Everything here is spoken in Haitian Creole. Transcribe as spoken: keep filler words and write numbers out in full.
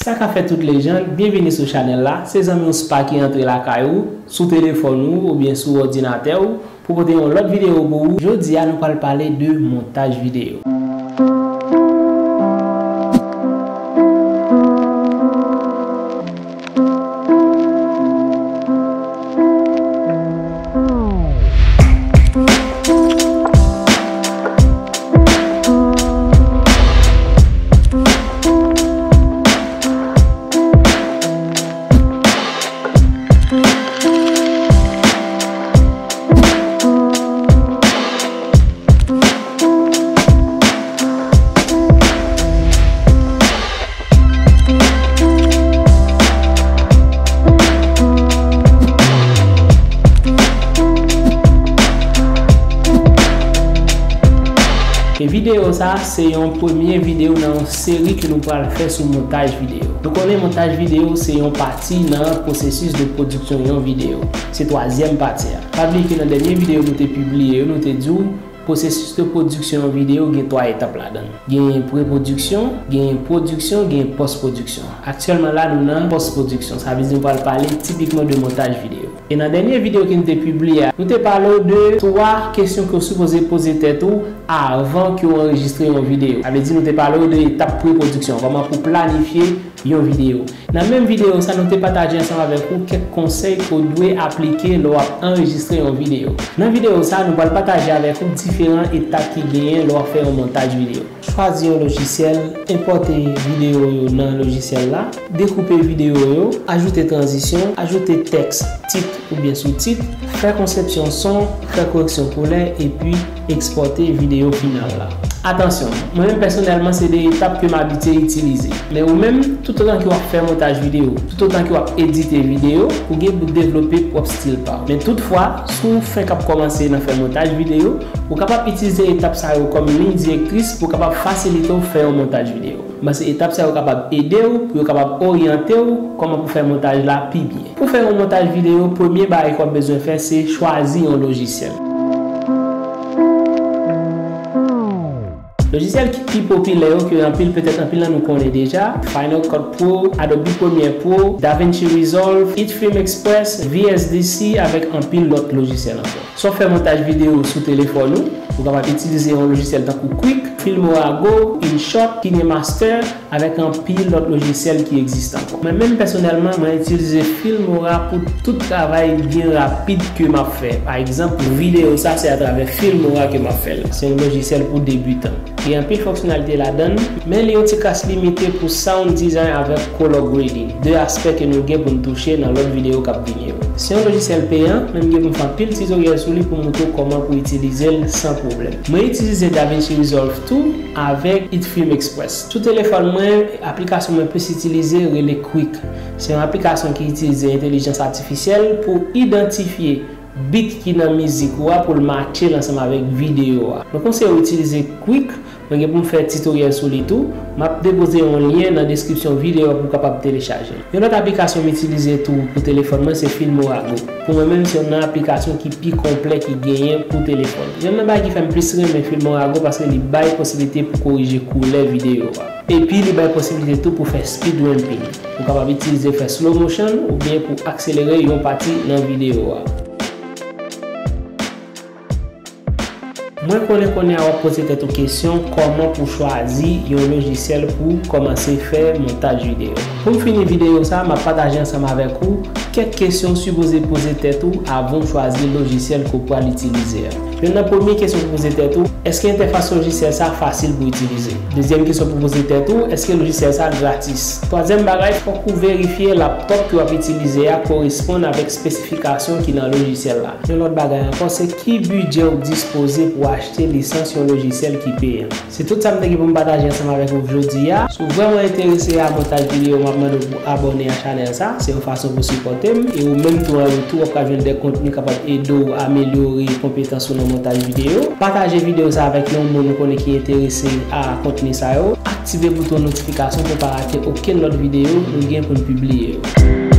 Sa ka fèt tout lèjan, byenvini sou chanèl la. Se zanmi w Spa ki antre lakay ou, sou telefòn ou oubyen sou òdinatè w, pou pote yon lòt videyo pou ou. Jodi a, nou pral pale de montaj videyo. E videyo sa a se yon premye videyo nan yon seri ke nou pral fè sou montaj videyo. Nou konnen montaj videyo se yon pati nan pwosesis de pwodiksyon yon videyo. Se twazyèm pati a. Pa bliye ke nan dènye videyo nou te pibliye yo, nou te di w pwosesis de pwodiksyon yon videyo gen twa etap ladan l. Genyen prepwodiksyon, genyen pwodiksyon, genyen pòspwodiksyon. Aktyèlman la, nou nan pòspwodiksyon. Sa vle di nou pral pale tipikman de montaj videyo. E nan dènye videyo ke n te pibliye a, nou te pale w de twa kesyon ke w sipoze poze tèt ou avan ke w anrejistre yon videyo. Sa vle di nou te pale w de etap prepwodiksyon, kòman pou planifye yon videyo. Nan menm videyo sa, nou te pataje ansanm avèk ou kèk konsèy ke w dwe aplike lè w ap anrejistre yon videyo. Nan videyo sa, nou pral pataje avèk ou diferan etap ki genyen lè w ap fè yon montaj videyo. Chwazi yon lojisyèl, enpòte videyo yo nan lojisyèl la, dekoupe videyo yo, ajoute tranzisyon, ajoute tèks, tit oubyen soutit, fè konsepsyon son, fè koreksyon koulè, epi ekspòte videyo final la. Atansyon, mwen menm pèsonèlman se de etap ke m abitye itilize. Men ou menm, toutotan ke w ap fè montaj videyo, toutotan ke w ap edite videyo, ou gen pou devlope pwòp estil pa w. Men toutfwa, si w fenk ap kòmanse nan fè montaj videyo, ou kapab itilize etap sa yo kòm liy direktris pou kapab fasilite w fè yon montaj videyo. M panse etap sa yo kapab ede w, pou yo kapab oryante w kòman pou fè montaj la pi byen. Pou fè yon montaj videyo, premye bagay ke w ap bezwen fè se chwazi yon lojisyèl. Lojisyèl ki pi popilè yo ke anpil, petèt anpil nan nou konnen deja, Final Cut Pro, Adobe Premiere Pro, DaVinci Resolve, Film Express, V S D C avèk anpil lòt lojisyèl ankò. Si w ap fè montaj videyo sou telefòn ou, ou kapab itilize yon lojisyèl tankou Quik, Filmora Go, InShot, KineMaster, avèk anpil lòt lojisyèl ki egziste ankò. Mwen menm pèsonèlman, mwen itilize Filmora pou tout travay byen rapid ke m ap fè. Pa egzanp, pou videyo sa, se atravè Filmora ke m ap fè l. Se yon lojisyèl pou debitan. Gen anpil fonksyonalite ladan l, men li yon ti kras limite pou sound design avèk color grading, de aspè ke nou gen pou n touche nan lòt videyo k ap vini yo. Se yon lojisyèl peyan, men m gen pou m fè anpil titoryèl sou li pou m montre w kòman pou itilize l san pwoblèm. Mwen itilize DaVinci Resolve tou avèk Film Express. Sou telefòn mwen, aplikasyon mwen plis itilize rele Quik. Se yon aplikasyon ki itilize entèlijans atifisyèl pou idantifye beat ki nan mizik ou a pou l matche l ansanm avèk videyo a. Mwen konseye w itilize Quik, mwen gen pou m fè titoryèl sou li tou. M ap depoze yon lyen nan deskripsyon videyo a pou w kapab telechaje l. Yon lòt aplikasyon m itilize tou pou telefòn mwen se Filmora Go. Pou mwen menm, se youn nan aplikasyon ki pi konplè ki genyen pou telefòn. Youn nan bagay ki fè m plis renmen Filmora Go paske li bay posiblite pou korije koulè videyo a. Epi li bay posiblite tou pou fè speed ramping. Ou kapab itilize fè slow motion oubyen pou akselere yon pati nan videyo a. Mwen konnen kounye a w ap poze tèt ou kesyon kòman pou chwazi yon lojisyèl pou kòmanse fè montaj videyo. Pou m fini videyo sa, m ap pataje ansanm avèk ou kèk kesyon w sipoze poze tèt ou avan w chwazi lojisyèl ke w pral itilize a. Youn nan premye kesyon pou poze tèt ou, èske entèfas lojisyèl sa fasil pou itilize? Dezyèm kesyon pou poze tèt ou, èske lojisyèl sa gratis? Twazyèm bagay, fòk ou verifye laptop ke w ap itilize a koresponn avèk espesifikasyon ki nan lojisyèl la. Yon lòt bagay ankò, se ki bidjè w dispoze pou w achte lisans yon lojisyèl ki peyan. Se tout sa m te gen pou m pataje ansanm avèk ou jodi a. Si w vrèman enterese a montaj videyo, m ap mande w pou abòne a chanèl sa. Se yon fason pou sipòte m. E ou menm tou an retou, w ap ka jwenn de kontni kapab ede w amelyore konpetans ou nan montaj videyo. Pataje videyo sa avèk yon moun ou konnen ki enterese a kontni sa yo. Aktive bouton notifikasyon pou w pa rate okenn lòt videyo nou gen pou n pibliye yo.